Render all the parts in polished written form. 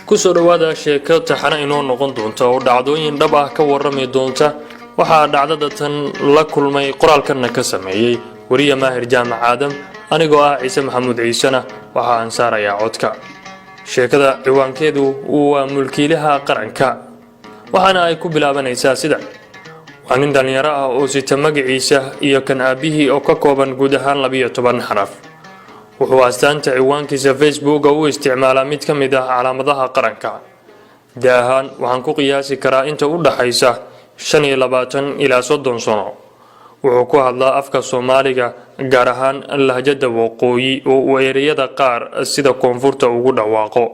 Kusoo dhowaada sheeko taxano inoo noqon doonta oo dhacdooyin dhab ah ka warrami doonta. Waxaa dhacdada tan la kulmay, qoraalkanna ka sameeyey weriye Maahir Jaamac Aadam. Anigoo ah Ciise Maxamuud Ciisena waxa aan saarayaa codka. Sheekada ciwaankeedu waa Mulkiilaha Qaranka, waxaana ay ku bilaabanaysaa sida: waa nin dhallinyaro ah oo sita magaciisa iyo kan aabbihii oo ka kooban guud ahaan 12 xaraf. Wuxuu astaanta ciwaankiisa Facebooka u isticmaalaa mid ka mid ah calaamadaha qaranka. Da ahaan waxaan ku qiyaasi karaa inta u dhaxaysa 25 ilaa 30 sano. Wuxuu ku hadlaa afka Soomaaliga, gaar ahaan lahjada waqooyi oo uu ereyada qaar sida koonfurta ugu dhawaaqo.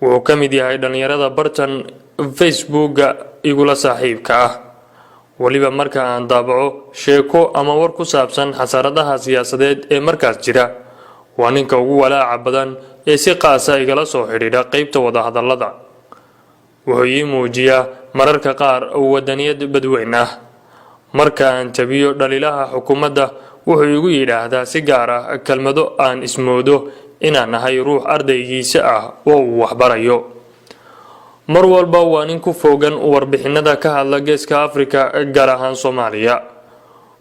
Wuxuu ka mid yahay dhallinyarada bartan Facebooka igula saaxiibka ah. Weliba marka aan daabaco sheeko ama war ku saabsan xasaradaha siyaasadeed ee markaas jira, waa ninka ugu walaaca badan ee si qaasa igala soo xidhiidha qeybta wadahadallada. Wuxuu ii muujiyaa mararka qaar wadaniyad badweyn ah. Marka aan tabiyo dhaliilaha xukuumadda, wuxuu igu yidhaahdaa si gaar ah kelmado aan ismoodo inaan ahay ruux ardaygiisa ah oo uu waxbarayo. Mar walba waa nin ku foogan warbixinada ka hadla Geeska Afrika, gaar ahaan Soomaaliya.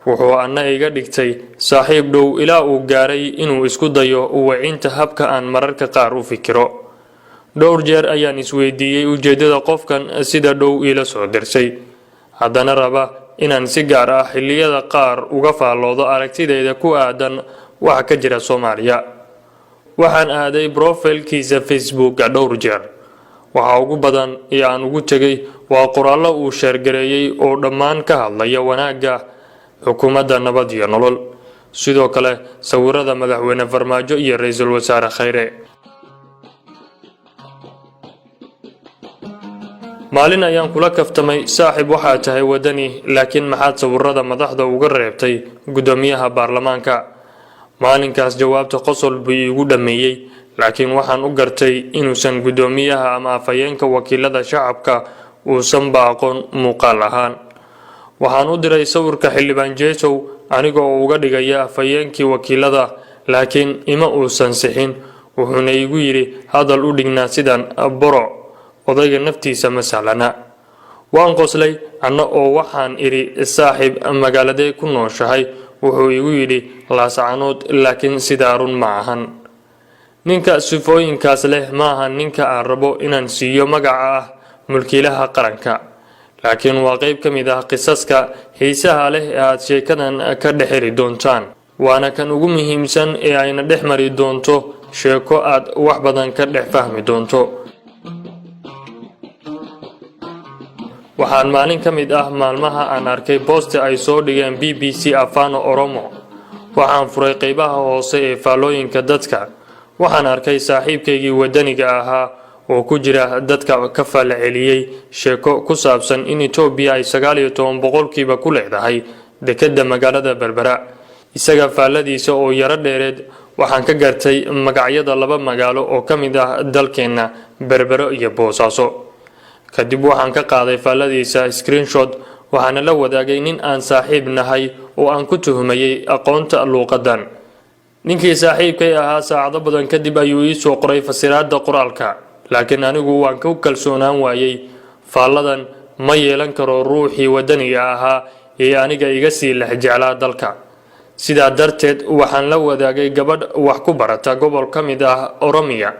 Wuxuu anna iga dhigtay saaxiib dhow, ilaa uu gaaray inuu isku dayo wacinta habka aan mararka qaar u fikiro. Dhowr jeer ayaan isweydiiyey ujeeddada qofkan sida dhow iila soo dirsay, haddana raba inaan si gaar ah xilliyada qaar uga faalloodo aragtidayda ku aadan waxa ka jira Soomaaliya. Waxaan aaday profile-kiisa Facebooka dhowr jeer. Waxa ugu badan ee aan ugu tegay waa qoraallo uu share-gareeyey oo dhammaan ka hadlaya wanaagga xukuumadda Nabad iyo Nolol, sidoo kale sawirada Madaxweyne Farmaajo iyo Ra-iisul Wasaare Khayre. Maalin ayaan kula kaftamay: "Saaxiib, waxaa tahay wadani, laakiin maxaad sawirada madaxda uga reebtay guddoomiyaha baarlamaanka?" Maalinkaas jawaabta qosol buu iigu dhammeeyey, laakiin waxaan u gartay inuusan guddoomiyaha ama afhayeenka wakiilada shacabka uusanba aqoon muuqaal ahaan. Waxaan u diray sawirka Xildhibaan Jesow aniga oo uga dhigaya afhayeenkii wakiilada, laakiin ima uusan sixin. Wuxuuna igu yidhi hadal u dhignaa sidan: "Bro, odayga naftiisa ma sahlana." Waan qoslay anna oo waxaan idhi: "Saaxiib, magaaladee ku nooshahay?" Wuxuu igu yidhi: "Laascanood." Laakiin sidaa run ma ahan. Ninka sifooyinkaas leh maaha ninka aan rabo inaan siiyo magaca ah mulkiilaha qaranka, laakiin waa qayb ka mid ah qisaska xiisaha leh ee aad sheekadan ka dhex heli doontaan, waana kan ugu muhiimsan ee ayna dhex mari doonto sheeko aad wax badan ka dhex fahmi doonto. Waxaan maalin ka mid ah maalmaha aan arkay post ay soo dhigeen BBC Afaan Oromo. Waxaan furay qaybaha hoose ee faallooyinka dadka. Waxaan arkay saaxiibkaygii wadaniga ahaa oo ku jira dadka ka faalla celiyey sheeko ku saabsan in Itoobiya ay 19% ku leedahay dekedda magaalada Berbera. Isaga faalladiisa oo yaro dheereed waxaan ka gartay magacyada laba magaalo oo ka mid ah dalkeenna, Berbero iyo Boosaaso. Kadib waxaan ka qaaday faalladiisa screenshot, waxaana la wadaagay nin aan saaxiib nahay oo aan ku tuhumayey aqoonta luuqadan. Ninkii saaxiibkay ahaa saacado badan kadib ayuu ii soo qoray fasiraadda qoraalka, laakiin anigu waan ku kalsoonaan waayey. Faalladan ma yeelan karo ruuxii wadaniga ahaa ee aniga iga sii lex jeclaa dalka. Sidaa darteed waxaan la wadaagay gabadh wax ku barata gobol ka mid ah Oromiya.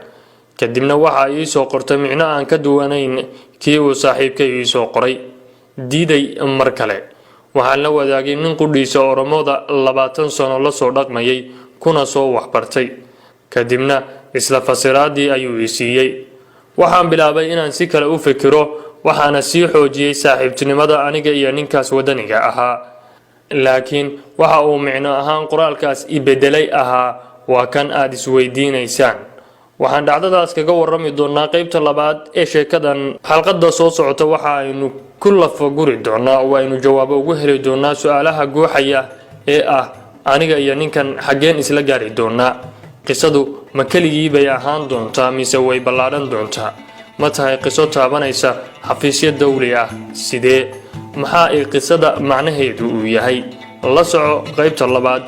Kadibna waxaa ii soo qortay micno aan ka duwanayn kii uu saaxiibkay ii soo qoray. Diiday mar kale. Waxaan la wadaagay nin qudhiisa Oromoda 20 sano lasoo dhaqmayay kuna soo waxbartay. Kadibna isla fasiraadii ayuu i siiyey. Waxaan bilaabay inaan si kale u fikiro, waxaana sii xoojiyey saaxiibtinimada aniga iyo ninkaas wadaniga ahaa. Laakiin waxa uu micno ahaan qoraalkaas i bedelay ahaa waa kan aad isweydiinaysaan. Waxaan dhacdadaas kaga warami doonaa qeybta labaad ee sheekadan. Xalqada soo socota waxa aynu ku lafaguri doonaa oo aynu jawaabo ugu heli doonaa su-aalaha guuxaya ee ah: aniga iyo ninkan xaggeen isla gaari doonaa? Qisadu ma keligii bay ahaan doontaa mise way ballaadhan doontaa? Ma tahay qiso taabanaysa xafiisyo dawli ah? Sidee? Maxaa ay qisada macnaheedu uu yahay? La soco qaybta labaad.